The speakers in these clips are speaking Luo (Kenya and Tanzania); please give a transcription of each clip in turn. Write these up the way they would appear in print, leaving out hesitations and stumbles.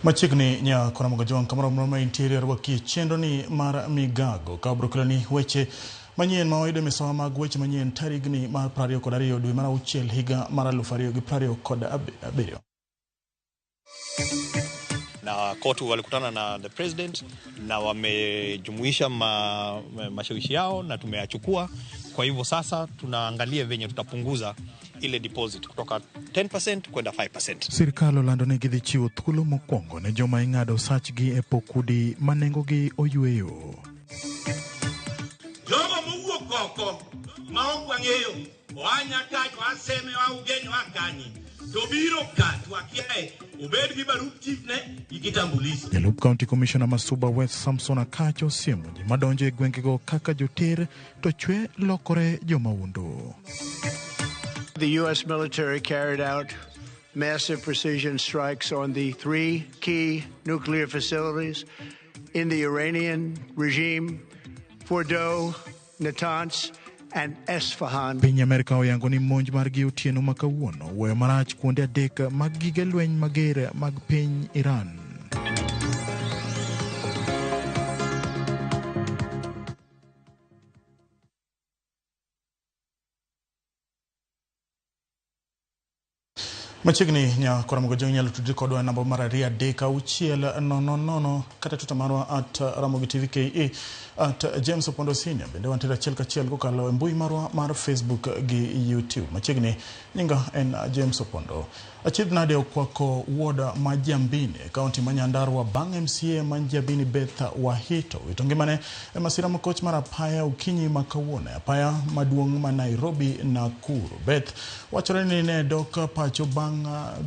Machiegni nya Ramogi Ojwang' kamoro amora ma intiere arwaki e chenro ni mar migago ka wabiro keloni weche manyien ma wayudo e misawa mag weche manyien tarigni mar 22 dwe mar auchiel higa mar 2027. Na COTU walikutana na the president na wamejumuisha mashawishi yao na tumeyachukua. Kwa hivyo sasa tunaangalia venye tutapunguza ile deposit kutoka 10% kwenda 5%. Sirkal olando ni gidhi chiwo thuolo mokwongo ne joma ing'ado sachgi e pok udi ma nengogi oyweyo. Jogo mowuok oko ma ok wang'eyo oa Nyakach, oa Seme, oa Ugenya, oa kanye to biro ka to wakiaye obed gi barup chief ne gi kitambulisho. Jalup County Commissioner ma Suba West Samson Akacho osiemo ji madonjo e gwengego kaka joter to chwe lokore jomaundo. The U.S. military carried out massive precision strikes on the three key nuclear facilities in the Iranian regime, Fordow, Natanz, and Esfahan. Piny Amerka oyango ni monj margi otieno ma kawuono wuoyo marach kuonde adek mag gige lweny mager mag piny Iran. Machiegni nya Ramogi Ojwang' inyalo tudri kodwa e namba mar 2 3 6 0 0 kata Twitter marwa at Ramogi TV KE at James Opondo Senior. Bende wantiere achiel kachiel kokalo e mbui marwa mar Facebook gi YouTube. Machiegni nyinga en James Opondo. Achiedh nade okwako ward ma Jambini e kaunti ma Nyandarua bang' MCA ma Njabini Beth Wahito wito ngimane e masira makoch mar apaya okinyi ma kawuono e apaya maduong' ma Nairobi Nakuru. Beth wachore ni ne dok pacho bang'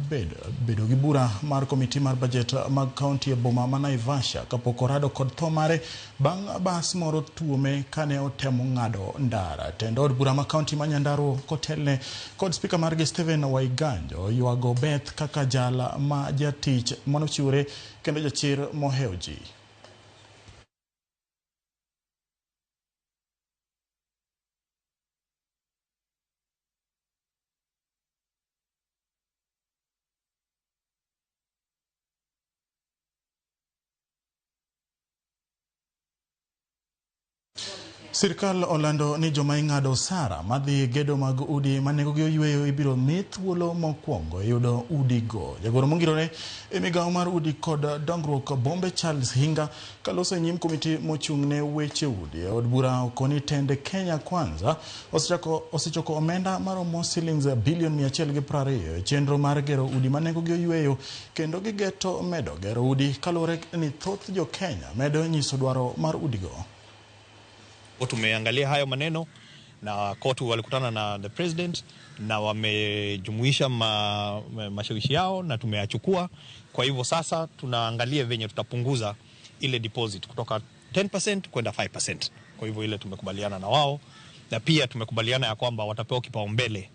bedo gi bura mar komiti mar budget mag kaunti e boma ma Naivasha kapok orado kod tho mare bang' bas moro tuome kane otemo ng'ado ndara. Tend od bura ma kaunti ma Nyandarua kotelne kod spika margi Stephen Waiganjo ywago Beth kaka jal ma jatich manochiwore kendo jachir mohewo ji. Sirkal olando ni joma ing'ado osara madhi gedo mag udi ma nengogi oyweyo ibiro mi thuolo mokwongo yudo udigo. Jagoro mongirore e migawo mar udi kod dongruok Bombe Charles Hinga kaloso e nyim komiti mochung' ne weche udi e od bura okoni tend Kenya Kwanza osechoko omenda maromo silings bilion 120 e chenro mar gero udi ma nengogi oyweyo kendo gigeto medo gero udi kaluwore ni thoth jo Kenya medo nyiso dwaro mar udigo. Tumeangalia hayo maneno na COTU walikutana na the president na wamejumuisha mashawishi yao na tumeyachukua. Kwa hivyo sasa tunaangalia venye tutapunguza ile deposit kutoka 10% kwenda 5%. Kwa hivyo ile tumekubaliana na wao, na pia tumekubaliana ya kwamba watapewa kipaumbele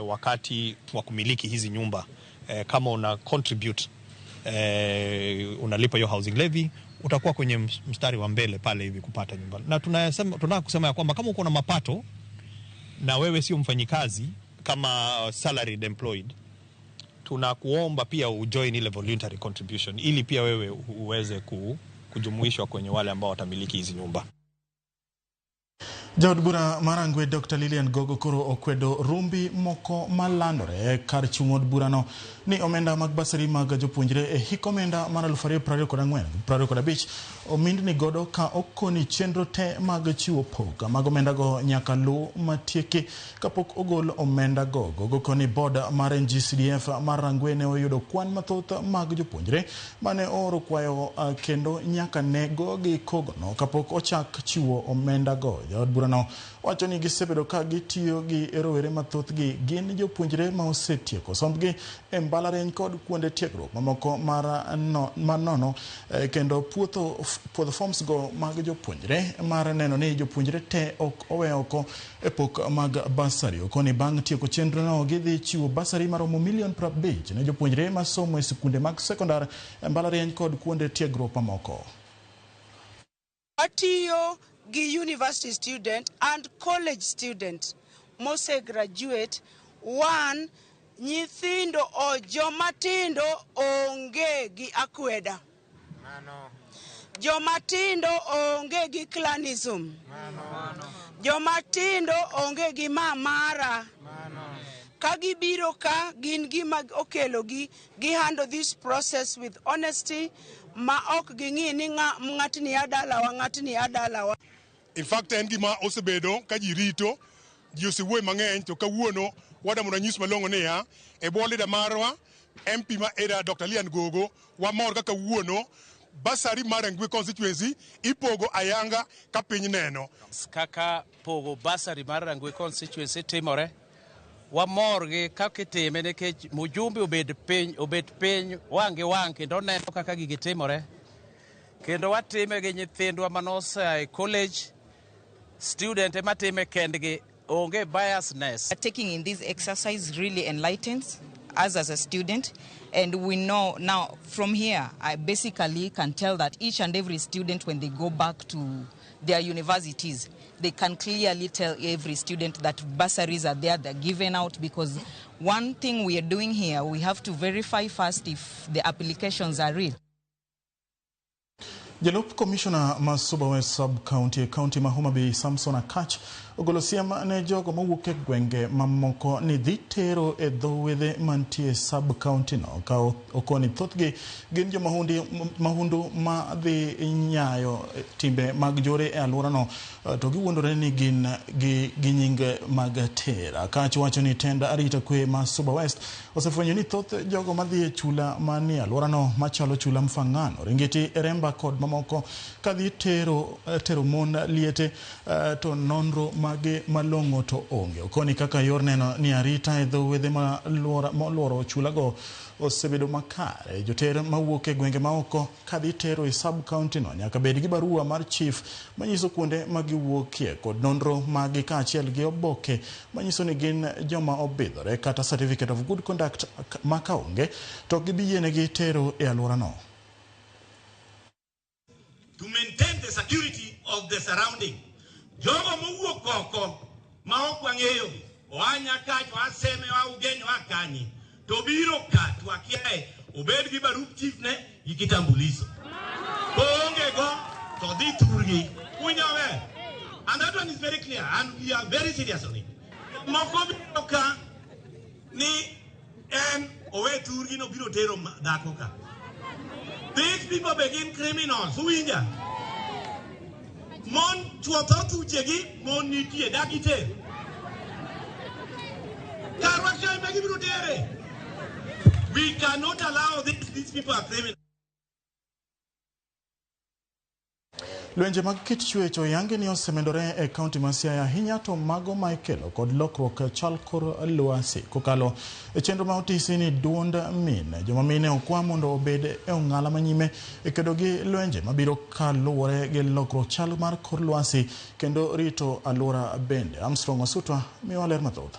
wakati wa kumiliki hizi nyumba. Kama una contribute unalipa hiyo housing levy, utakuwa kwenye mstari wa mbele pale hivi kupata nyumba. Na tunataka kusema ya kwamba kama uko na mapato na wewe sio mfanyikazi kama salaried employed, tunakuomba pia ujoin ile voluntary contribution ili pia wewe uweze kujumuishwa kwenye wale ambao watamiliki hizi nyumba. Jaod bura mar Rangwe Dr. Lilian Gogo koro okwedo rumbi moko malandore kar chung' od burano ni omenda mag basari mag jopuonjre e hik omenda mar 2024-2025 omindni godo ka okoni chenro te mag chiwo pok mag omendago nyaka luw matieki kapok ogol omendago. Gogo koni board mar NGCDF mar Rangwe ne oyudo kwan mathoth mag jopuonjre mane ooro kwayo kendo nyaka ne gogi kogono kapok ochak chiwo omendago. Jaod burano wacho ni gisebedo ka gitiyo gi rowere mathothgi gin jopuonjre ma osetieko sombgi e mbalariany kod kuonde tiegruok mamoko mar nono kendo puodho forms go mag jopuonjre mar neno ni jopuonjre te ok owe oko e pok mag basari. Okoni bang' tieko chenrono gidhi chiwo basari maromo milion 50 ne jopuonjre masomo e sikunde mag sekondar e mbalariany kod kuonde tiegruok mamoko. Watiyo gi university student and college student mose graduate. One, Nyithindo o joma tindo onge gi akweda. Joma tindo onge gi clanism. Joma tindo onge gi mamara. Ka gibiro ka gin gima okelogi, gi handle this process with honesty ma ok ging'i ni ng'atni adalawa, ng'atni adalawa. In fact, en gima osebedo ka ji rito, ji osewuoyo mang'eny, to kawuono wadwa mondo anyis malong'o niya, e bwo leader marwa MP ma era Dr. Lilian Gogo, wamor ka kawuono bursary mar Rangwe constituency ipogo ayanga ka piny neno. Kaka pogo bursary mar Rangwe constituency timore, wamor gi kaka itime nikech mjumbe obed piny, obet piny wang' gi wang' kendo oneno kaka gigi timore. Kendo watime gi nyithindwa manosea e college, student ema time kendgi, onge biasness. Taking in this exercise really enlightens us as a student, and we know now from here, I basically can tell that each and every student, when they go back to their universities, they can clearly tell every student that bursaries are there, they're given out, because one thing we are doing here, we have to verify first if the applications are real. Jalup komishona ma Suba West Sub-County e kaunti ma Homa Bay, Samson Akach, ogolo siem ne jogo mawuok e gwenge mamoko ni dhi tero e dho wedhe mantie sub-county no ka okoni thothgi gin jo mahundu ma dhi nyayo timbe mag jore e alworano to giwuondore ni gin gi nying mag ter. Akach wacho ni tend arita kwe ma Suba West osefwenyo ni thoth jogo madhi e chula manie alworano machalo chula Mfangano, Ringiti, Eremba kod mamoko kadhi tero mon liete to nonro mage malong'o to onge. Okoni kaka yor neno ni arita e dho wedhe moluoro chulago osebedo makare. Joter mawuok e gwenge maoko kadhi tero e sub-county no nyaka bed gi barua mar chief manyiso kuonde ma giwuokie kod nonro magi kaachiel gi oboke manyiso ni gin joma obidhore kata certificate of good conduct ma kaonge to ok gibi yienegi tero e alworano. To maintain the security of the surrounding. Jogo mowuok oko ma ok wang'eyo, oa Nyakach, oa Seme, oa Ugenya, oa Kanye, to biro ka to wakiaye, obed gi barup chief ne gi kitambulisho. Koonge go to dhi thurgi. Winjo? And that one is very clear, and we are very serious on it. Moko biro ka ni en owe thurgi no biro tero dhako ka. These people begin criminals. Uwinja? Mon chuo tho thuchegi, mon nitie, dak giter. Karwa kae ma gibiro tere. We cannot allow this. These people are criminals. Lwenje mag kit chwech oyangi ni osemedore e kaunti ma Siaya ahinya to mago ma ikelo kod lokruok chal kor lwasi kokalo e chenro ma otisi ni duond min. Joma mine okwa mondo obed e ong'ala manyime e kedo gi lwenje mabiro kaluwore gi lokruok chal mar kor lwasi kendo rito alwora bende. Armstrong Osutwa miyowa ler mathoth.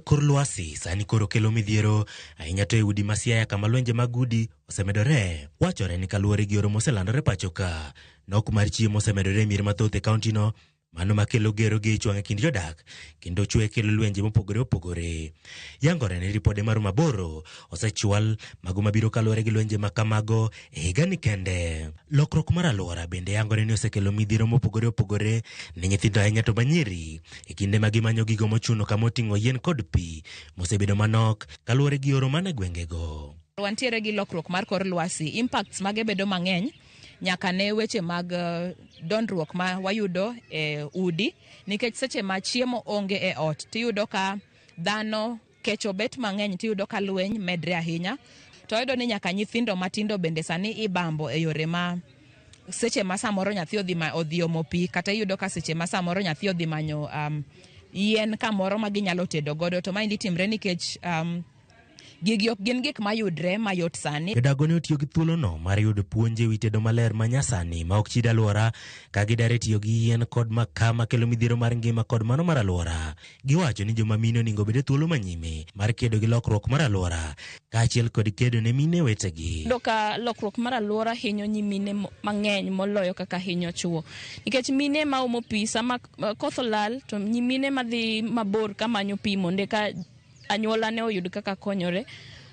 Kor lwasi sani koro kelo midhiero ahinya to e udi ma Siaya kama lwenje mag udi osemedore. Wachore ni kaluwore gi oro moselandore pacho ka, nok mar chiemo osemedore e mier mathoth e kaunti no, mano makelo gero gi ich wang' e kind jodak kendo chwe kelo lwenje mopogore opogore. Yangore ni ripode maromo 8 osechwal mago mabiro kaluwore gi lwenje ma kamago e higani kende. Lokruok mar alwora bende yangore ni osekelo midhiero mopogore opogore ne nyithindo ahinya to manyiri e kinde ma gimanyo gigo mochuno kama oting'o yien kod pi mosebedo manok kaluwore gi oro man e gwengego. Wantiere gi lokruok mar kor lwasi, impacts mage bedo mang'eny nyaka ne weche mag dondruok ma wayudo e udi, nikech seche ma chiemo onge e ot tiyudo ka dhano kecho bet mang'eny, tiyudo ka lweny medre ahinya. To wayudo ni nyaka nyithindo matindo bende sani ibambo e yore ma seche ma samoro nyathi odhi omo pi, kata iyudo ka seche ma samoro nyathi odhi manyo yien kamoro ma ginyalo tedo godo. To maendi timre nikech Gigi ok gin gik mayudre mayot sani. Jodago ne otiyo gi thuolono mar yudo puonj e wi tedo maler ma nyasani ma ok chid alwora ka gidare tiyo gi yien kod makaa makelo midhiero mar ngima kod mano mar alwora. Giwacho ni joma mine onego obed e thuolo manyime mar kedo gi lokruok mar alwora kaachiel kod kedo ne mine wetegi. Yudo ka lokruok mar alwora hinyo nyimine mang'eny moloyo kaka hinyo chuo. Nikech mine ma omo pi sama koth olal to nyimine madhi mabor kamanyo pi mondo eka anyuola ne oyud kaka konyore.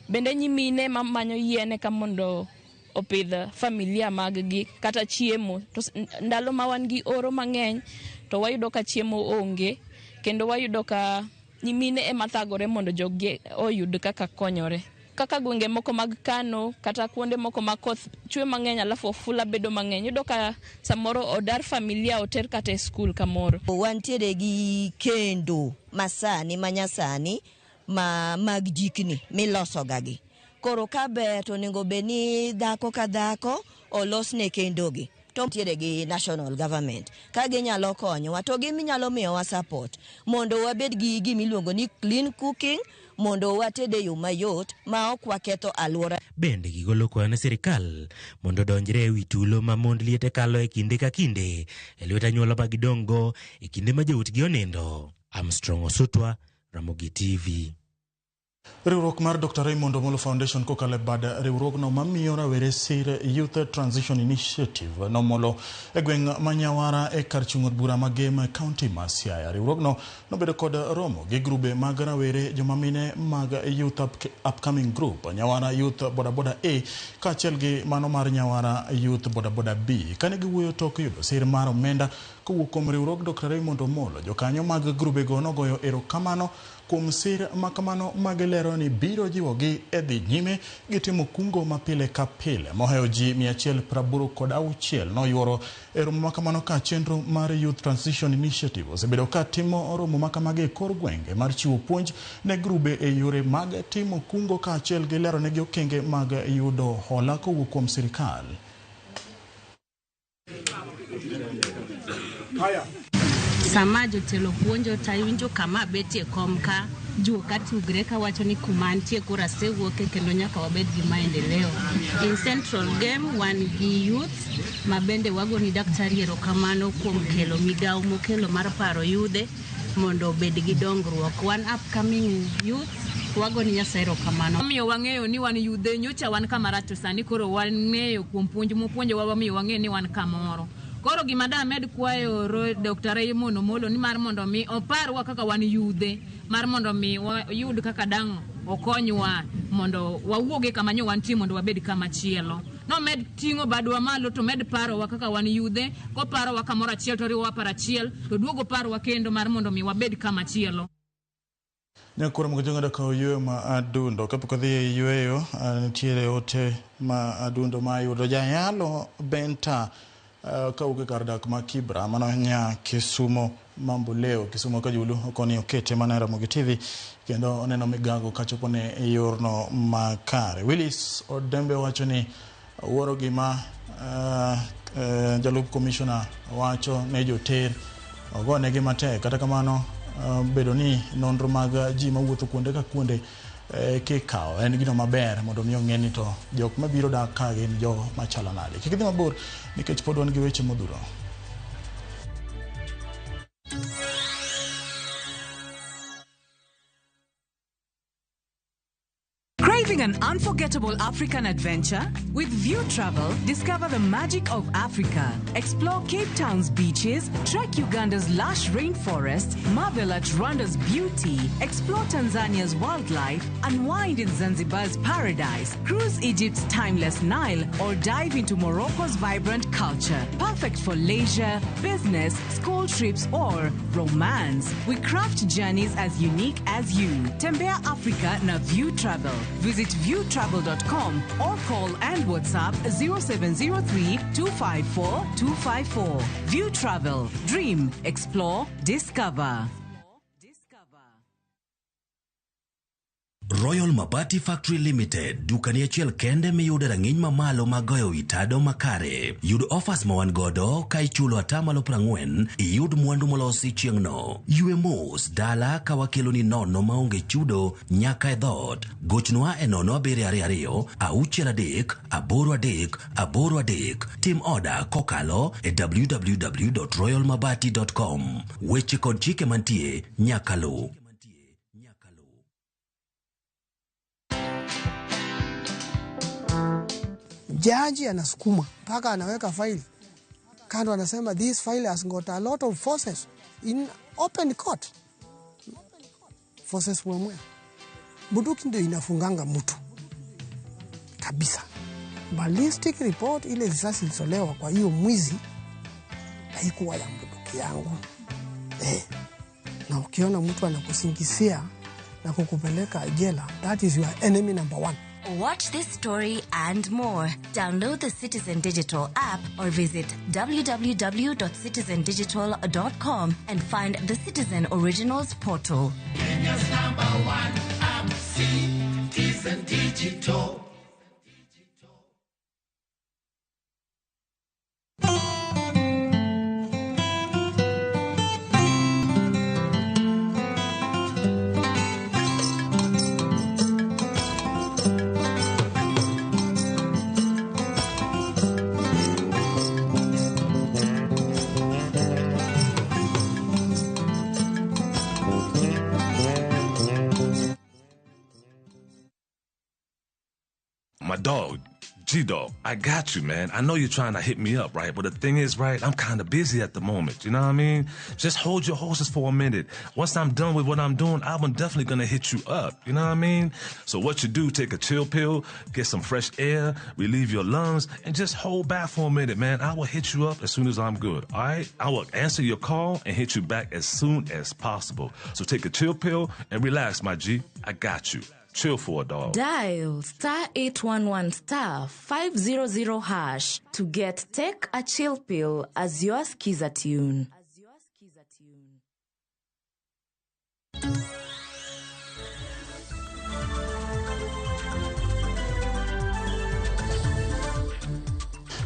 Bende nyimine mamanyo yien eka mondo opidh familia mag gi kata chiemo. To ndalo ma wan gi oro mang'eny to wayudo ka chiemo onge kendo wayudo ka nyimine ema thagore mondo joggi oyud kaka konyore. Kaka gwenge moko mag Kano kata kuonde moko ma koth chwe mang'eny alafu ofula bedo mang'eny, iyudo ka samoro odar familia oter kata e skul kamoro. Wantiere gi kendo masani manyasani ma mag jikni milosoga gi. Koro ka ber to onego bed ni dhako ka dhako olosne kendogi. To nitiere gi national government ka ginyalo konyowa to ginyalo miyowa support mondo wabed gi gimiluongo ni clean cooking mondo wated e yo mayot ma ok waketho alwora. Bende gigolo kwayo ne sirikal mondo odonjre e wi tulo ma mond liete kalo e kinde ka kinde e lwet anyuola ma gidong'go e kinde ma joutgi onindo. Armstrong Osutwa, Ramogi TV. Riwruok mar Dr. Raymond Omolo Foundation kokalo e bad riwruogno mamiyo rawere sir Youth Transition Initiative nomolo e gweng' ma Nyawara e kar chung' od bura ma Gem e kaunti ma Siaya. Riwruogno nobedo kod romo gi grube mag rawere joma mine mag Youth Upcoming Group, Nyawara Youth Boda Boda A kaachiel gi mano mar Nyawara Youth Boda Boda B. Kane giwuoyo tok yudo sir mar omenda kowuok kuom riwruog Dr. Raymond Omolo, jokanyo mag grubego nogoyo erokamano kuom sir makamano magilero ni biro jiwogi e dhi nyime gi timo kungo ma pile ka pile. Mohewo ji 186 noyuoro e romo makamano ka chenro mar Youth Transition Initiative osebedo ka timo romo makamagi e kor gwenge mar chiwo puonj ne grube e yore mag timo kungo kaachiel gi lero negi okenge mag yudo hola kowuok kuom sirikal. Sama jotelo puonjo to iwinjo kama abetie kom ka juok atugre kawacho ni kuma antie koro asewuoke kendo nyaka wabed gi maendeleo. In Central Game wan gi youth ma bende wagoni daktari erokamano kuom kelo migawo mokelo mar paro yudhe mondo obed gi dongruok. Wan upcoming youth wagoni Nyasaye erokamano. Omiyo wang'eyo ni wan yudhe nyocha wan kama rach to sani koro wang'eyo kuom puonj mopuonjowa wamiyo wang'eyo ni wan kamoro. Koro gima damed kwayo Dr. Raymond Omolo ni mar mondo mi oparwa kaka wan yudhe mar mondo mi wayud kaka dang' okonywa mondo wawuoge kama nyo wantie mondo wabed kama chielo. Nomed ting'o badwa malo to med parowa kaka wan yudhe, koparowa kamoro achiel to oriwowa paro achiel to duogo parowa kendo mar mondo mi wabed kama chielo. Nyakoro moko ka oyueyo ma adundo kapok odhi e yueyo nitiere ote ma adundo ma ayudo jayalo Benta kawuok e kar dak ma Kibra mano nya Kisumo Mamboleo Kisumo Kajulu okoni okete mana e Ramogi TV kendo oneno migago kachopo ne e yorno makare. Willis Odembe wacho ni wuoro gima jalup komishona wacho ne joter ogonegi matek kata kamano bedo ni nonro mag ji mawuotho kuonde ka kuonde kikawo en gino maber mondo mi ong'e ni to jok mabiro dak ka gin jo machalo nade. Kik idhi mabor nikech pod wan gi weche modhuro. Craving an unforgettable African adventure? With View Travel, discover the magic of Africa. Explore Cape Town's beaches, trek Uganda's lush rainforests, marvel at Rwanda's beauty, explore Tanzania's wildlife, unwind in Zanzibar's paradise, cruise Egypt's timeless Nile, or dive into Morocco's vibrant culture. Perfect for leisure, business, school trips, or romance. We craft journeys as unique as you. Tembea Africa na View Travel. Visit viewtravel.com or call and WhatsApp 0703 254 254. View Travel. Dream, explore, discover. Royal Mabati Factory Limited, dukani achiel kende miyude rang'iny mamalo mag goyo wi tado makare. Yud offers ma wan godo ka ichulo atamalo 40 iyud mwandu molosi chieng'no. Ywe mos dala ka wakeloni nono maonge chudo nyaka e dhoot. Gochnwa e 0722 63 83 83. Tim oda kokalo e www.royalmabati.com. Weche kod chike mantie nyaka luw. Jaji anasukuma mpaka anaweka faili kando, anasema this file has got a lot of forces in open court. Forces wemwe, bunduki ndio inafunganga mtu kabisa. Ballistic report, ile risasi ilitolewa kwa hiyo mwizi haikuwa ya bunduki yangu. Na ukiona mtu anakusingizia na kukupeleka jela, that is your enemy number one. Watch this story and more. Download the Citizen Digital app or visit www.citizendigital.com and find the Citizen Originals portal. Kenya's number one app, Citizen Digital. My dog, G-Dog, I got you, man. I know you're trying to hit me up, right? But the thing is, right, I'm kind of busy at the moment. You know what I mean? Just hold your horses for a minute. Once I'm done with what I'm doing, I'm definitely going to hit you up. You know what I mean? So what you do, take a chill pill, get some fresh air, relieve your lungs, and just hold back for a minute, man. I will hit you up as soon as I'm good, all right? I will answer your call and hit you back as soon as possible. So take a chill pill and relax, my G. I got you. Chill for a dog. Dial star 811 star 500 hash to get Take a Chill Pill as your skiza tune.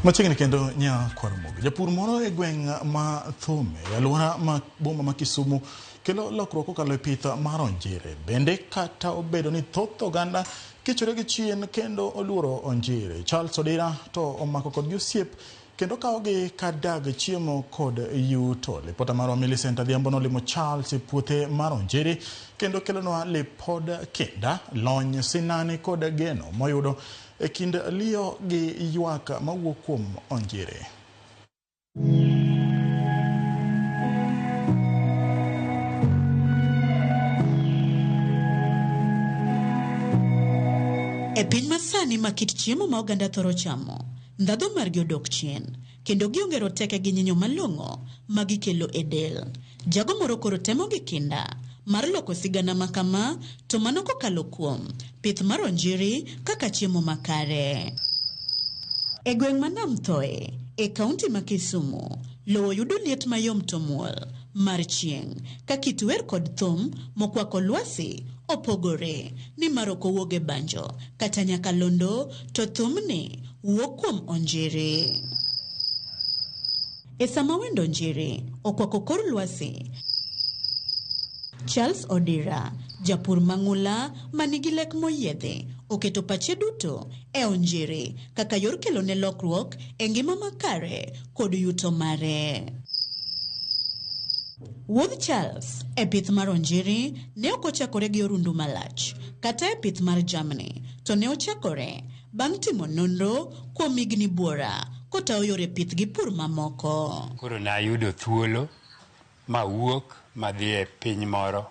Machiegni kendo nya Kwaramogi. Japur moro e gweng' ma Thome, e alwora ma boma ma Kisumu, kelo lokruok kokalo e pith mar onjiri. Bende kata obedo ni thoth oganda kichore gi chien kendo oluoro onjiri. Charles Odira to omako kodgi osiep kendo kawogi kadag chiemo kod yuto. Lipota marwa Millicent Adhiambo nolimo Charles e puothe mar onjiri kendo kelonwa lipod kinda, lony, sinani kod geno moyudo e kind liyo gi ywak mawuok kuom onjiri. E piny masani ma kit chiemo ma oganda thoro chamo, ndhadhu margi odok chien, kendo gionge roteke gi nyinyo malong'o ma gikelo e del. Jago moro koro temo gi kinda mar loko sigana ma kama, to mano kokalo kuom pith mar onjiri kaka chiemo makare. E gweng' ma Nam Thoe, e kaunti ma Kisumu, lowo yudo liet mayom to muol mar chieng', ka kit wer kod thum mokwako lwasi opogore, nimar ok owuog e banjo kata nyakalondo, to thumni wuok kuom onjiri. E sama wend onjiri okwako kor lwasi, Charles Odira, japur mang'ula manigi lek moyiedhi, oketo pache duto e onjiri kaka yor kelone lokruok e ngima makare kod yuto mare. Wuodh Charles e pith mar onjiri ne ok ochakore gi orundu malach kata e pith mar jamni, to ne ochakore bang' timo nonro kuom higni buora kotayo yore pith gi pur mamoko. Koro nayudo thuolo mawuok madhi e piny moro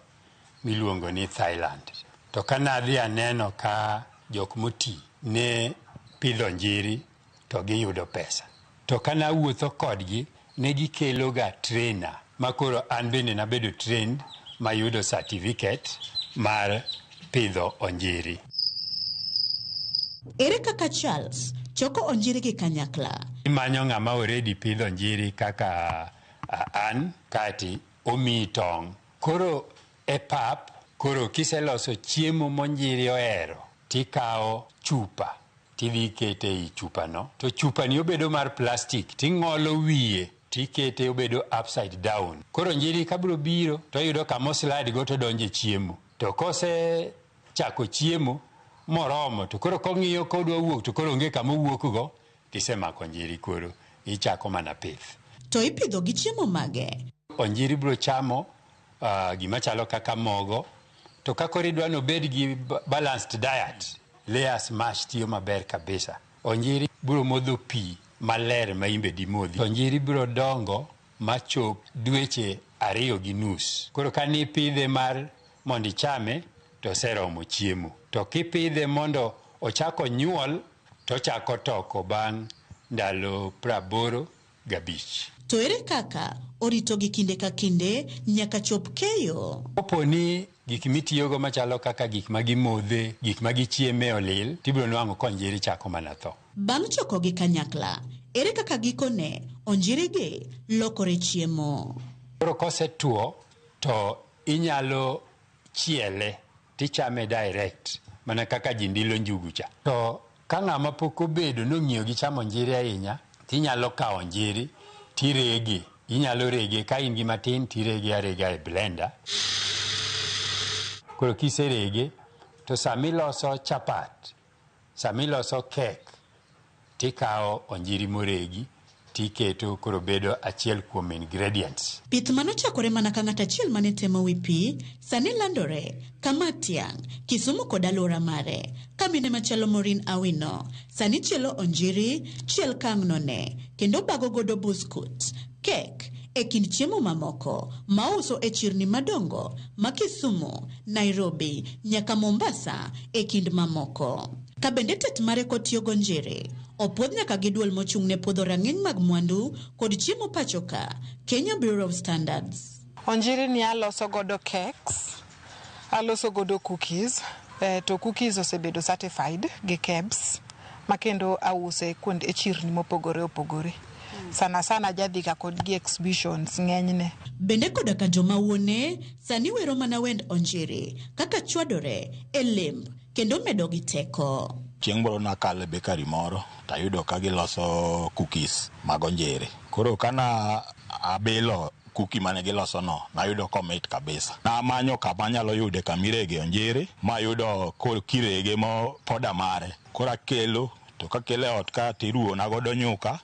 miluongo ni Thailand. To ka nadhi aneno ka jok moti ne pidho onjiri to giyudo pesa. To ka nawuotho kodgi ne gikelo ga trainer ma koro an bende nabedo trained mayudo certificate mar pidho onjiri. Ere kaka Charles choko onjiri gi kanyakla? Imanyo ng'ama already pidho onjiri kaka an kati omiyi tong'. Koro e pap Koro kiseloso chiemo monjiri ohero, tikawo chupa tidhi ikete ei chupano. To chupani obedo mar plastic, ting'olo wiye tikete obedo upside down. Koro njiri kabiro biro toyudo kama oslide go todonjo e chiemo. To kose chako chiemo moromo to koro kong'iyo kodwa wuok to koro onge kama owuok go tisemako onjiri koro ichako mana pith. To ipidho gi chiemo mage? Onjiri biro chamo gima chalo kaka mogo to ka koro idwa ni obed gi balanced diet, layers mash tiyo maber kabisa. Onjiri biro modho pi maler ma imbe dimodhi. Onjiri biro dongo machop dweche 2.5. Koro ka nipidhe mar mondo ichame to oseromo chiemo. To kipidhe mondo ochak onyuol to ochako toko bang' ndalo 85. To ere kaka oritogi kinde ka kinde nyaka chop keyo? Kopo ni gik mitiyogo machalo kaka gik ma gimodhe, gik ma gichieme olil, tibiro nwang'o ka onjiri chako mana tho. Bang' chokogi kanyakla, ere kaka gikone onjirigi lokore chiemo? Koro kosetuo to inyalo chiele tichame direct mana kaka ji ndilo njugu cha. To ka ng'ama pok obedo nong'iyo gi chamo onjiri ahinya, tinyalo kawo onjiri tirege. Inyalo rege ka in gi matin tirege arega e blender. Koro kiserege to samiloso chapat, samiloso kek, tikawo onjiri moregi tiketo koro bedo achiel kuom ingredients. Pith manochakore mana ka ng'at achiel mane temo wi pi, sani landore kama tiang', Kisumu kod alwora mare. Ka mine machalo Maureen Awino, sani chielo onjiri, chiel kang'none, kendo bago godo buskut, kek, e kind chiemo mamoko mauso e chirni madongo ma Kisumu, Nairobi, nyaka Mombasa e kind mamoko. Ka bende tet mare kotiyo gonjiri, opuodh nyaka gi duol mochung' ne puodho rang'iny mag mwandu kod chiemo pacho ka, Kenya Bureau of Standards. Onjiri ni aloso godo cakes, aloso godo cookies, to cookies osebedo certified gi KEBS, ma kendo ause kuonde e chirni mopogore opogore. Sana sana jadhiga kod gi exhibitions ng'enyne. Bende koda ka joma wuone sani wero mana wend onjiri kaka chwadore e lemb kendo medo gi teko. Chieng' moro nakalo e bakery moro tayudo ka giloso cookies mag onjiri. Koro kana abilo cookie mane giloso no, nayudo komit kabisa. Namanyo kama anyalo yude kamirege onjiri, mayudo kirege mo poda mare. Koro akelo, to kakelo e ot ka tiruwona godo nyuka,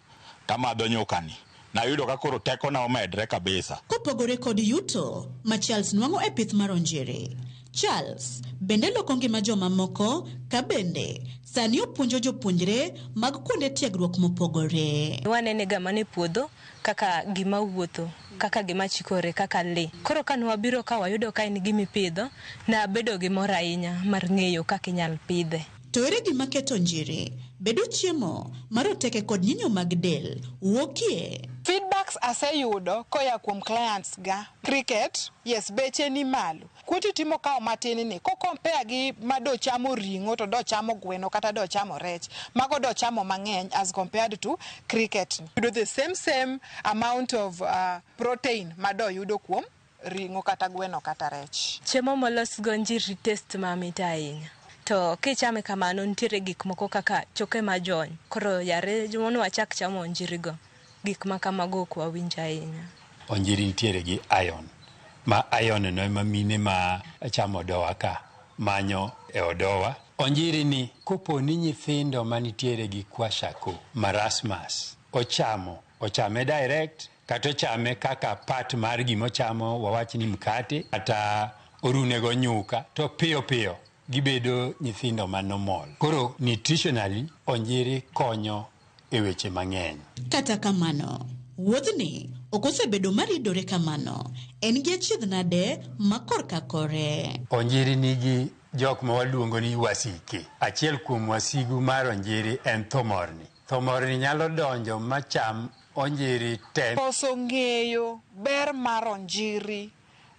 tamadho nyukani. Nayudo ka koro tekona omedre kabisa. Kopogore kod yuto ma Charles nwang'o e pith mar onjiri, Charles bende loko ngima jomamoko ka bende sani opuonjo jopuonjre mag kuonde tiegruok mopogore. Wanene ga mana e puodho kaka gima wuotho, kaka gima chikore, kaka lee. Koro ka nwabiro ka wayudo ka en gima ipidho, nabedo gi mor ahinya mar ng'eyo kaka inyal pidhe. To ere gima keto onjiri bedo chiemo maroteke kod nyinyo mag del wuokie? Feedbacks aseyudo koya kuom clients ga. Cricket, yes, beche ni malo. Kuti timo kawo matin ni, ko compare gi ma do chamo ring'o to do chamo gweno kata do chamo rech. Mago do chamo mang'eny as compared to cricket. Yudo the same amount of protein ma do yudo kuom ring'o kata gweno kata rech. Chiemo molos go onjiri taste mamit ahinya. To kichame kamano nitiere gik moko kaka choke majony. Koro yare mondo wachak chamo onjirigo, gik ma kamago ok wawinj ahinya. Onjiri nitiere gi iron, ma iron no ema mine ma chamo odowa ka manyo e odowa. Onjiri ni kopo ni nyithindo manitiere gi kwashiorkor, marasmus, ochamo, ochame direct kata ochame kaka part mar gimochamo, wawach ni mkate kata orune go nyuka, to piyo piyo gibedo nyithindo ma normal. Koro nutritionally onjiri konyo e weche mang'eny. Kata kamano, wuodhni ok osebedo maridore kamano. En gi achiedh nade ma korka kore. Onjiri nigi jok ma waluongo ni wasike. Achiel kuom wasigu mar onjiri en thomorni. Thomorni nyalo donjo macham onjiri te. Koso ng'eyo ber mar onjiri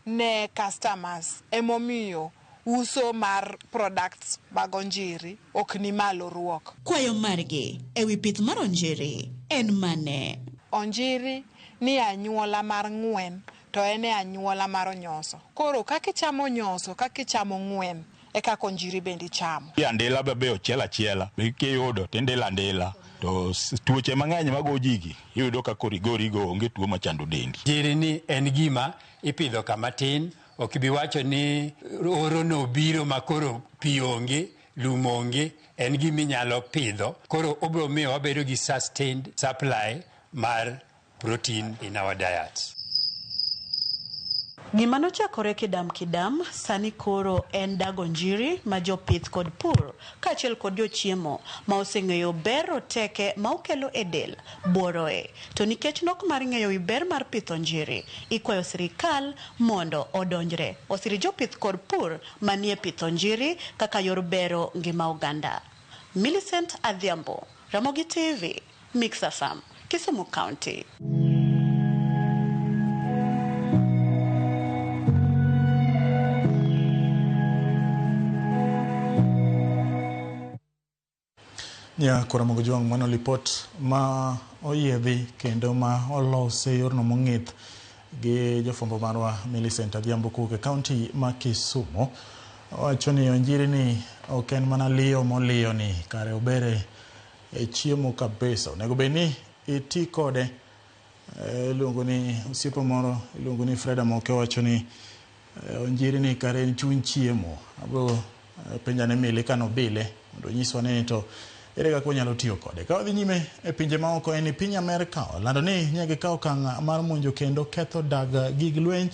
ne customers emomiyo uso mar products mag onjiri ok ni malo ruok. Kwayo margi ewi pith mar onjiri en mane? Onjiri ni anyuola mar ng'wen to en e anyuola mar onyoso. Koro kaka ichamo onyoso, kaka ichamo ng'wen, e kaka onjiri bende ichamo. Andila be ochiel achiela, kiyudo to indilo andila to tuoche mang'eny mago jigi iyudo ka koro igorigo onge tuo machando dendi. Njiri ni en gima ipidho kama tin, ok ibi wacho ni oro no biro ma koro pi onge, lum onge, en gima inyalo pidho. Koro obiro miyo wabedo gi sustained supply mar protein in our diet. Gima nochakore kidam kidam sani koro en dago njiri ma jopith kod pur kaachiel kod jochiemo ma oseng'eyo ber roteke ma okelo e del buoroe. To nikech nok mar ng'eyo wi ber mar pitho njiri, ikwayo sirikal mondo odonjre osir jopith kod pur manie pitho njiri kaka yor bero ngima oganda. Millicent Adhiambo, Ramogi TV, Mix FM, Kisumu County. Ya Kora Juang, mano lipot ma oyiedhi kendo ma olos e yorno mong'ith gi jofwambo marwa Millicent Adhiambo kowuok e kaunti ma Kisumu. Owacho ni onjiri ni ok en mana liyo moliyo ni kare obere e chiemo kabisa. Onego bed ni iti kode. Iluongo ni osiepa moro iluongo ni Freda Moke owacho ni onjiri ni kare en chuny chiemo. Abiro penja ne Mili kanobile mondo onyiswa ni to ere kaka wanyalo tiyo kode. Ka wadhi nyime e pinje maoko en ni piny Amerka olando ni ne gikawo okang' mar monjo kendo ketho dag gig lweny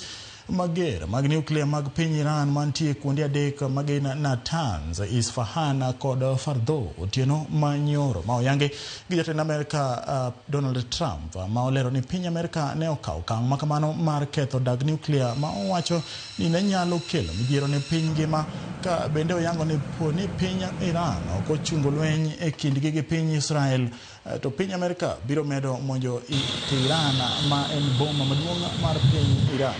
mager mag nuklia mag piny Iran mantie kuonde adek magin Natanz, Isfahan kod Fordow otieno ma nyoro ma oyangi gi jatend Amerka Donald Trump ma olero ni piny Amerka ne okawo okang' makamano mar ketho dag nuklia ma owacho ni ne nyalo kelo midhiero ne piny ngima ka bende oyango ni po ni piny Iran ok ochungo lweny e kindgi gi piny Israel to piny Amerka biro medo monjo Tehran ma en boma maduong' mar piny Iran.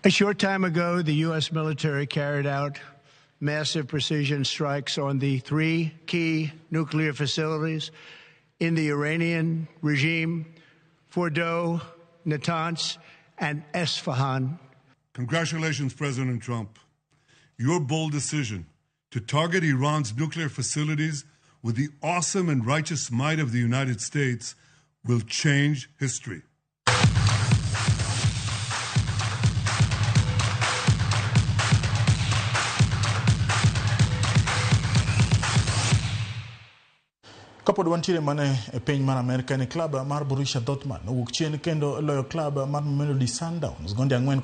A short time ago, the U.S. military carried out massive precision strikes on the three key nuclear facilities in the Iranian regime, Fordow, Natanz, and Esfahan. Congratulations, President Trump. Your bold decision to target Iran's nuclear facilities with the awesome and righteous might of the United States will change history. Kapod wantiere mana e piny mar Amerka ni klab mar Borussia Dortmund owuok chien kendo loyo klab mar Mamelodi Sundowns gonde 4.